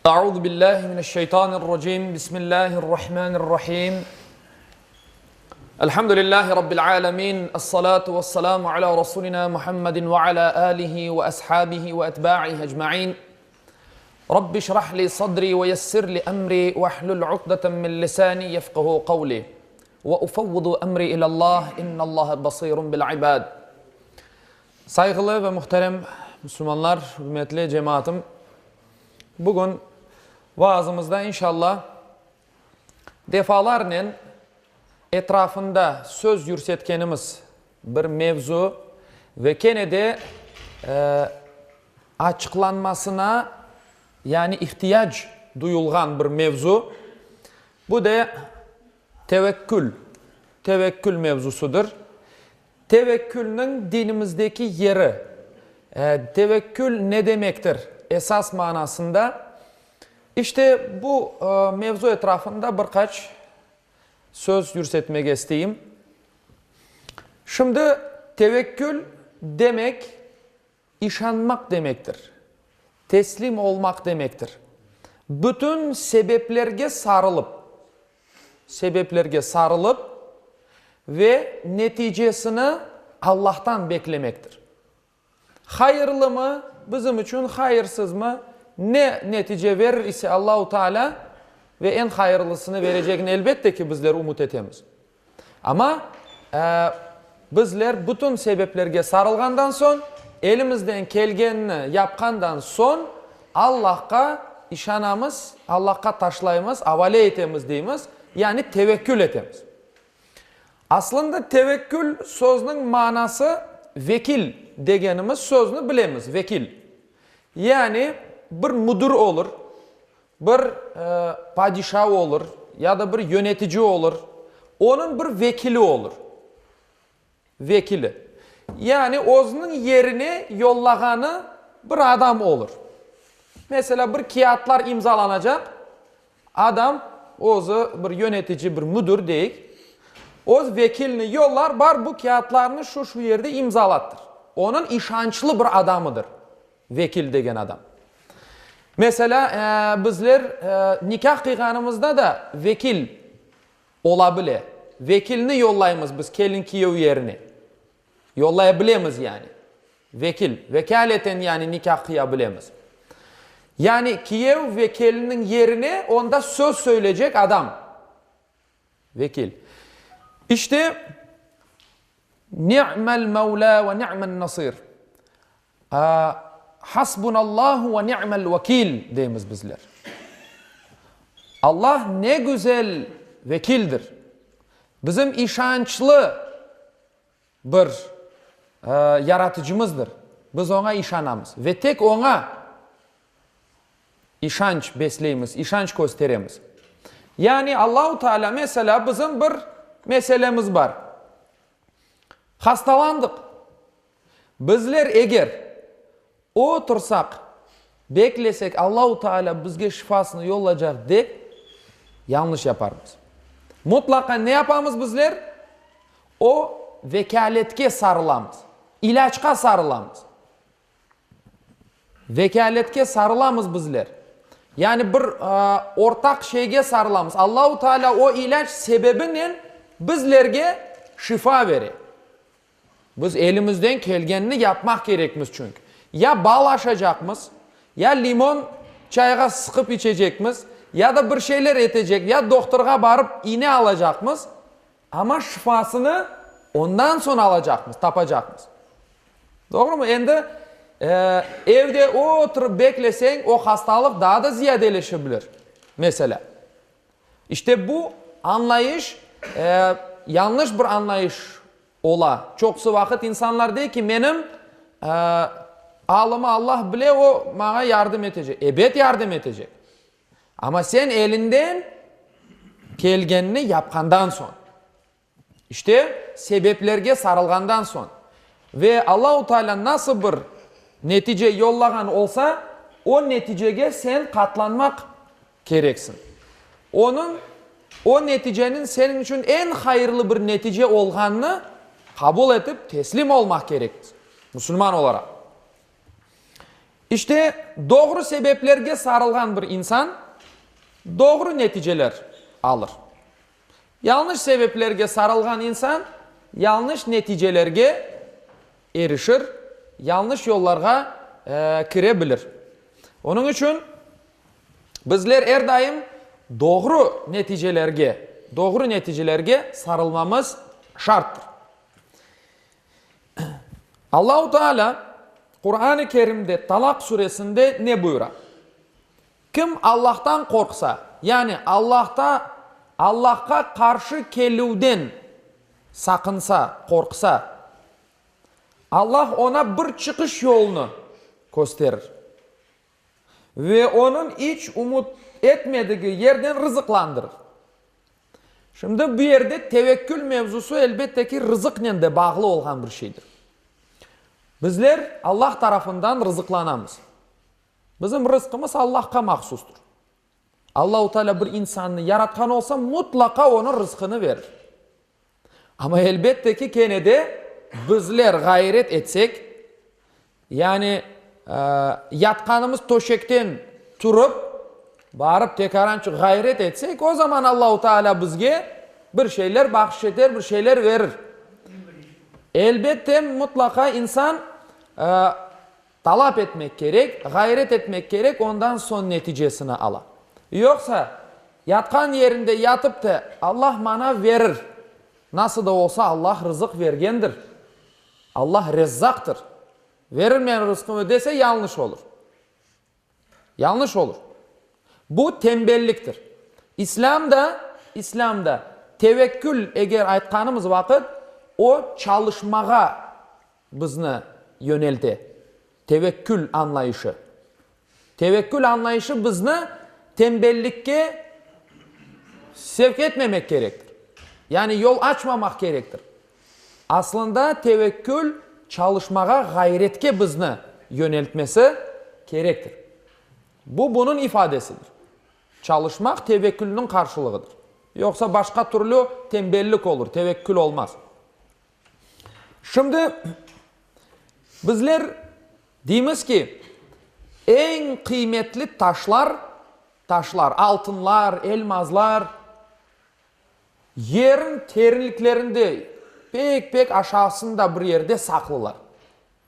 Euzu billahi mineşşeytanirracim. Bismillahirrahmanirrahim. Elhamdülillahi rabbil alamin. Essalatu vesselamu ala rasulina Muhammedin ve ala alihi ve ashabihi ve etba'ihi ecmaîn. Rabbi şrah li sadri ve yessir li emri ve hlul uqdeten min lisani yefqehu qavli. Ve ufevvidu emri ilallah innallaha basirun bil ibad. Sayğılı ve muhterem müslümanlar, ürmetli cemaatım, bugün vaazımızda inşallah defalarnen etrafında söz yürsetkenimiz bir mevzu ve kene de açıqlanmasına yani ihtiyac duyulğan bir mevzu, bu de tevekkül, tevekkül mevzusıdır. Tevekkülniñ dinimizdeki yeri, tevekkül ne demektir esas manasında, işte bu mevzu etrafında bir qaç söz yürsetmege isteyim. Şimdi tevekkül demek işanmaq demektir, teslim olmaq demektir. Bütün sebeplerge sarılıp, sebeplerge sarılıp ve neticesini Allahtan beklemektir. Hayırlımı, bizim içün hayırsızmı, ne netice verir ise Allahu Teala ve eñ hayırlısını verecegini elbette ki bizler ümüt etemiz. Amma bizler bütün sebeplerge sarılğandan soñ, elimizden kelgenini yapqandan soñ Allahqa işanamız, Allahqa taşlaymız, avale etemiz deymiz, yani tevekkül etemiz. Aslında tevekkül sözniñ manası vekil degenimiz sözni bilemiz, vekil. Yani bir müdir olur, Bir padişa olur ya da bir yönetici olur, onıñ bir vekili olur. Vekili. Yani özüniñ yerine yollağanı bir adam olur. Meselâ, bir kâğıtlar imzalanacaq, adam, özü bir yönetici, bir müdir deyik, öz vekilini yollar, bar bu kâğıtlarnı şu-şu yerde imzalattır. Onıñ işançlı bir adamıdır. Vekil degen adam. Meselâ, bizler nikâh qıyğanımızda da vekil ola bile. Vekilni yollaymız biz kelin-kiyev yerine. Yollaya bilemiz yani. Vekil, vekâleten yani nikâh qıya bilemiz. Yani kiyev ve kelinniñ yerine onda söz söyleycek adam. Vekil. İşte, Ni'mel mevlâ ve ni'men nasir. Hasbunallahu ve ni'mel vekil deymiz bizler. Allah ne güzel vekildir. Bizim işançlı bir Yaratıcımızdır. Biz oña işanamız ve tek oña işanç besleymiz, işanç kösteremiz. Yani Allahu Teala, meselâ, bizim bir meselemiz bar. Hastalandıq. Bizler eger otursaq, beklesek, Allahu Teala bizge şifasını yollacaq dep, yañlış yaparmız. Mutlaqa ne yapamız bizler? O vekâletke sarılamız, ilâcqa sarılamız. Vekâletke sarılamız bizler. Yani bir ortaq şeyge sarılamız. Allahu Teala o ilâc sebebinen bizlerge şifa bere. Biz elimizden kelgenini yapmaq kerekmiz çünki. Ya bal aşacaqmız, ya limon çayğa sıqıp içecekmiz, ya da bir şeyler etecek, ya dohtorğa barıp iğne alacaqmız, amma şifasını ondan soñ alacaqmız, tapacaqmız. Doğrumı? Endi evde oturıp bekleseñ, o hastalıq daa da ziyadeleşe bilir, meselâ. İşte bu añlayış yañlış bir añlayış ola. Çoqusı vaqıt insanlar dey ki, menim alımı Allah bile, o maña yardım etecek. Ebet yardım etecek. Amma sen elinden kelgenini yapqandan soñ. İşte, sebeplerge sarılğandan soñ ve Allahu Teala nasıl bir netice yollağan olsa, o neticege sen qatlanmaq kereksiñ. Onıñ, o neticeniñ seniñ içün eñ hayırlı bir netice olğanını qabul etip teslim olmaq kerekmiz, musulman olaraq. İşte, doğru sebeplerge sarılğan bir insan doğru neticeler alır. Yañlış sebeplerge sarılğan insan yañlış neticelerge erişir, yañlış yollarğa kire bilir. Onıñ içün bizler er daim doğru neticelerge, doğru neticelerge sarılmamız şarttır. Allahu Teala Quran-ı Kerimde Talaq suresinde ne buyura? Kim Allahtan qorqsa, yani Allahta, Allahqa qarşı kelüvden saqınsa, qorqsa, Allah oña bir çıqış yolunı kösterir ve onıñ iç ümüt etmedigi yerden rızıqlandırır. Şimdi bu yerde tevekkül mevzusı elbette ki rızıqnen de bağlı olğan bir şeydir. Bizler Allah tarafından rızıqlanamız. Bizim rızqımız Allahqa mahsustır. Allahu Teala bir insannı yaratqan olsa, mutlaqa onıñ rızqını verir. Amma elbette ki, kene de bizler ğayret etsek, yani yatqanımız töşekten turıp, barıp tekarançıq ğayret etsek, o zaman Allahu Teala bizge bir şeyler bahşış eter, bir şeyler verir. Elbette, mutlaqa insan Talap etmek kerek, ğayret etmek kerek, ondan soñ neticesini ala. Yoqsa, yatqan yerinde yatıp da, Allah maña verir. Nasıl da olsa Allah rızıq bergendir. Allah Rezzaqtır. Verir menim rızqımı dese, yañlış olur. Yañlış olur. Bu tenbelliktir. İslâm da, İslâm da tevekkül eger aytqanımız vaqıt, o çalışmağa bizni yönelte. Tevekkül añlayışı. Tevekkül añlayışı bizni tenbellikke sevk etmemek kerektir. Yani yol açmamaq kerektir. Aslında tevekkül çalışmağa, ğayretke bizni yöneltmesi kerektir. Bu bunıñ ifadesidir. Çalışmaq tevekkülniñ qarşılığıdır. Yoqsa başqa türlü tenbellik olur, tevekkül olmaz. Şimdi bizler deymiz ki, eñ qıymetli taşlar, taşlar, altınlar, elmazlar, Yerniñ terinliklerinde, pek-pek aşağısında bir yerde saqlılar.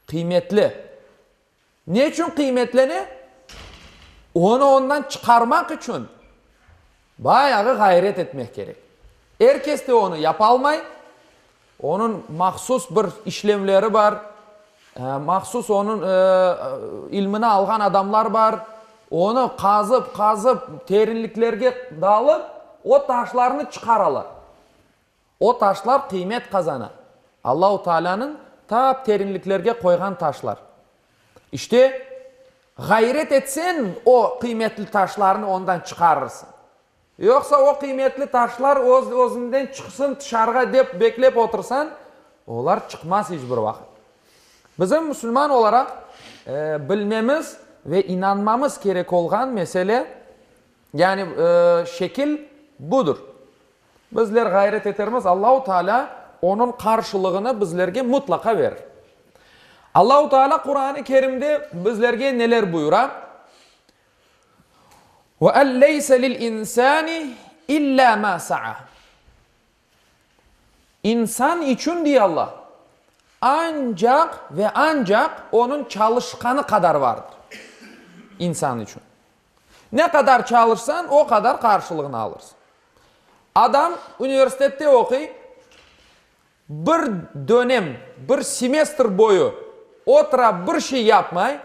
Qıymetli. Ne içün qıymetlene? Onı ondan çıqarmaq içün bayağı ğayret etmek kerek. Er kes de onı yapalmay. Onıñ mahsus bir işlemleri bar, mahsus onıñ ilmini alğan adamlar bar. Onı qazıp, qazıp, terinliklerge dalıp, o taşlarnı çıqaralar. O taşlar qıymet qazana. Allahu Taalânıñ tap terinliklerge qoyğan taşlar. İşte, ğayret etseñ, o qıymetli taşlarnı ondan çıqarırsıñ. Yoqsa o qıymetli taşlar öz-özünden çıqsın tışarığa dep beklep otursañ, olar çıqmaz iç bir vaqıt. Bizim musulman olaraq bilmemiz ve inanmamız kerek olğan mesele, yani şekil budır. Bizler ğayret etermiz, Allahu Teala onıñ qarşılığını bizlerge mutlaqa verir. Allahu Teala Quran-ı Kerimde bizlerge neler buyura? Ve en leyse lil insani illa ma sa'a. İnsan içün, dey Allah, ancaq ve ancaq onıñ çalışqanı qadar vardır. İnsan içün. Ne qadar çalışsañ, o qadar qarşılığını alırsıñ. Adam universitette oquy, bir dönem, bir semestr boyu otura, bir şey yapmay,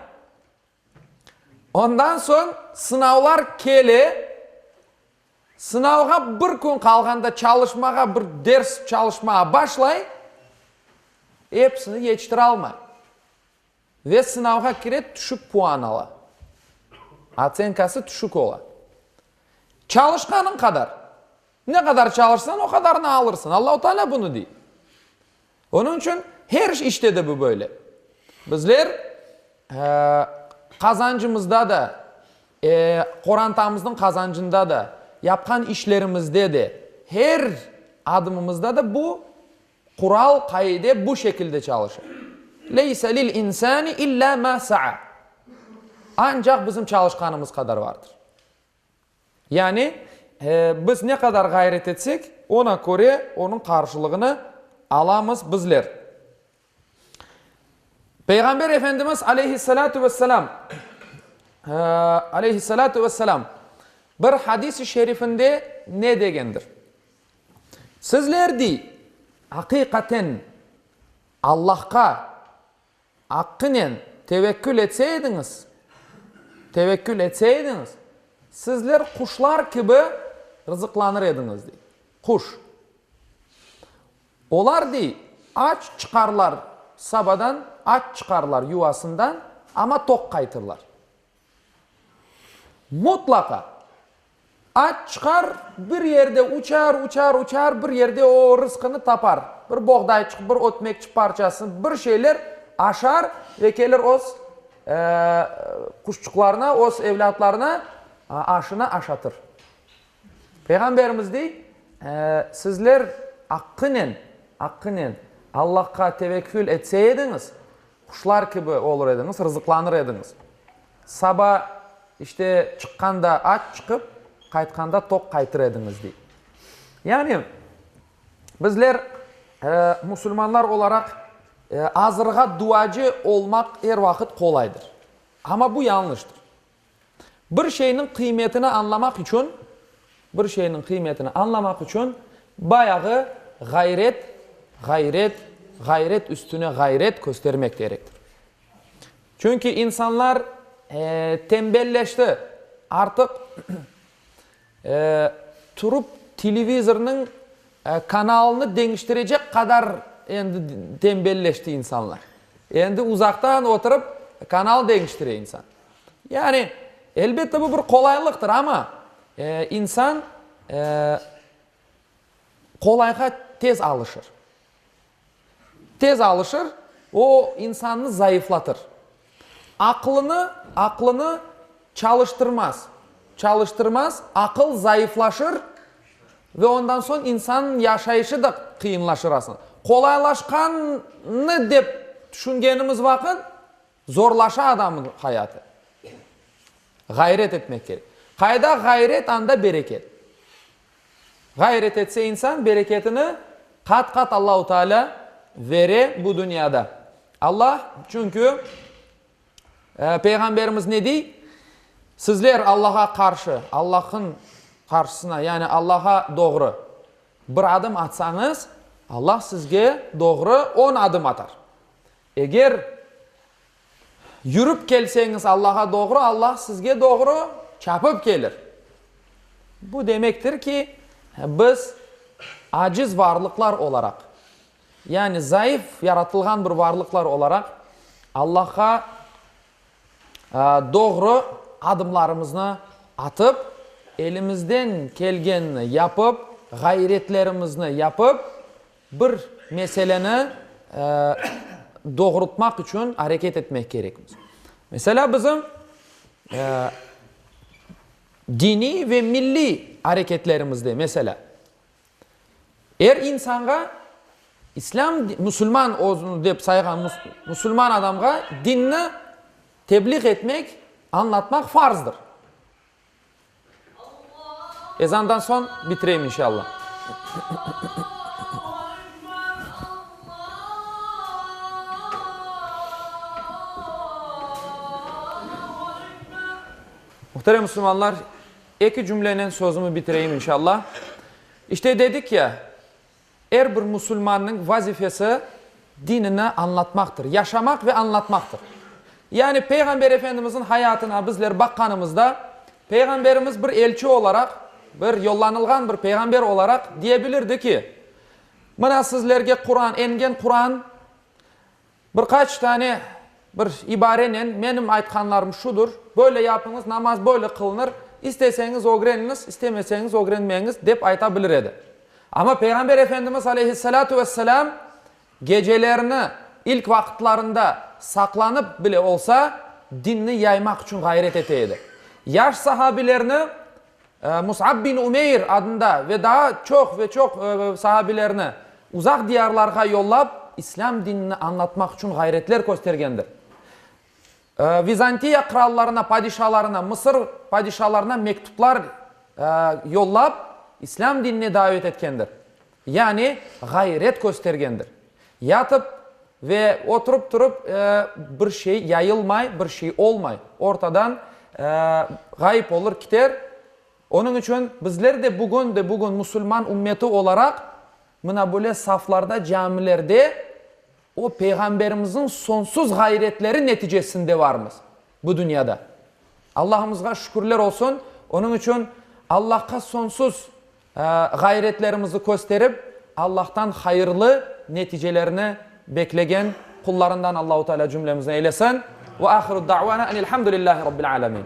Ondan soñ sınavlar kele, sınavğa bir kün qalğanda çalışmağa, bir ders çalışmağa başlay, episini yetiştiralmay ve sınavğa kire, tüşük puan ala, otsenkası tüşük ola. Çalışqanıñ qadar, ne qadar çalışsañ, o qadarını alırsıñ, Allahu Teala bunı dey. Onıñ içün her işte de bu böyle. Bizler qazancımızda da, qorantamıznıñ qazancında da, yapqan işlerimizde de, her adımımızda da bu qural, qaide bu şekilde çalışa. Leyse lil insani illa ma sa'a. Ancaq bizim çalışqanımız qadar vardır. Yani, biz ne qadar ğayret etsek, ona köre onıñ qarşılığını alamız bizler. Peyğamber Efendimiz aleyhissalâtu vesselâm, aleyhissalâtu vesselâm, bir hadis-i şerifinde ne degendir? Sizler, dey, aqiqaten Allahqa aqqınen tevekkül etse ediñiz, tevekkül etse ediñiz, sizler quşlar kibi rızıqlanır ediñiz, dey. Quş. Olar, dey, aç çıqarlar sabadan, aç çıqarlar yuvasından, amma toq qaytırlar. Mutlaqa. Aç çıqar, bir yerde uçar, uçar, uçar, bir yerde o rızqını tapar. Bir boğdayçıq, bir ötmekçik parçası, bir şeyler aşar ve kelir öz quşçıqlarına, öz evlâtlarına aşını aşatır. Peyğamberimiz dey, Sizler aqqınen, aqqınen Allahqa tevekkül etse ediñiz, quşlar kibi olur ediñiz, rızıqlanır ediñiz. Saba, işte, çıqqanda aç çıqıp, qaytqanda toq qaytır ediñiz, dey. Yani, bizler, musulmanlar olaraq, azırğa duacı olmaq er vaqıt qolaydır. Amma bu yañlıştır. Bir şeyniñ qıymetini añlamaq içün, bir şeyniñ qıymetini añlamaq içün bayağı ğayret, ğayret, ğayret üstüne ğayret köstermek kerektir. Çünki insanlar tenbelleşti, artıq turıp televizornıñ kanalını deñiştirecek qadar endi tenbelleşti insanlar. Endi uzaqtan oturıp kanal deñiştire insan. Yani, elbette, bu bir qolaylıqtır, amma insan qolayğa tez alışır. Tez alışır, o insannı zayıflatır. Aqlını, aqlını çalıştırmaz, çalıştırmaz, aqıl zayıflaşır ve ondan soñ insannıñ yaşayışı da qıyınlaşır aslında. Qolaylaşqanı dep tüşüngenimiz vaqıt, Zorlaşa adamnıñ hayatı. Ğayret etmek kerek. Qayda ğayret, anda bereket. Ğayret etse insan, bereketini qat-qat Allahu Teala vere bu dünyada. Allah, çünki Peyğamberimiz ne dey? Sizler Allağa qarşı, Allah'ın qarşısına, yani Allağa doğru bir adım atsañız, Allah sizge doğru on adım atar. Eger yürip kelseñiz Allağa doğru, Allah sizge doğru çapıp kelir. Bu demektir ki, biz aciz varlıqlar olaraq, yani zayıf yaratılğan bir varlıqlar olaraq Allahqa doğru adımlarımıznı atıp, elimizden kelgenini yapıp, ğayretlerimizni yapıp, Bir meseleni doğrultmaq içün areket etmek kerekmiz. Meselâ, bizim diniy ve milliy areketlerimizde, meselâ, er insanğa islâm, musulman özüni dep sayğan musulman adamğa dinni tebliğ etmek, añlatmaq farzdır. Ezandan soñ bitireyim inşallah. Muhterem musulmanlar, eki cümlenen sözümi bitireyim inşallah. İşte dedik ya, Er bir musulmannıñ vazifesi dinini añlatmaqtır, yaşamaq ve añlatmaqtır. Yani Peyğamber Efendimizniñ hayatına bizler baqqanımızda, Peyğamberimiz bir elçi olaraq, bir yollanılğan bir peyğamber olaraq diyebilirdi ki, mına sizlerge Quran, engen Quran, Bir qaç tane bir ibarenen menim aytqanlarım şudur, böyle yapıñız, namaz böyle qılınır, isteseñiz ögreniñiz, istemeseñiz ögrenmeñiz, dep ayta bilir edi. Amma Peyğamber Efendimiz aleyhissalâtu vesselâm gecelerini ilk vaqıtlarında saqlanıp bile olsa, dinni yaymaq içün ğayret ete edi. Yaş sahabilerni Mus'ab bin Umeyr adında ve daa çoq ve çoq sahabilerni uzaq diyarlarğa yollap, İslâm dinini añlatmaq içün ğayretler köstergendir. Vizantiya qırallarına, padişalarına, Mısır padişalarına mektuplar yollap, İslâm dinine davet etkendir. Yani ğayret köstergendir. Yatıp ve oturıp turıp bir şey yayılmay, bir şey olmay. Ortadan ğayıp olur, kiter. Onıñ içün bizler de bugün de bugün musulman ümmeti olaraq mına böyle saflarda, camilerde o Peyğamberimizniñ soñsuz ğayretleri neticesinde varmız bu dünyada. Allahımızğa şükürler olsun, onıñ içün Allahqa soñsuz ğayretlerimizi kösterip, Allahtan hayırlı neticelerni beklegen qullarından Allahu Teala cümlemizni eylesin. Ve ahiru da'vana enelhamdülillahi rabbil alemin.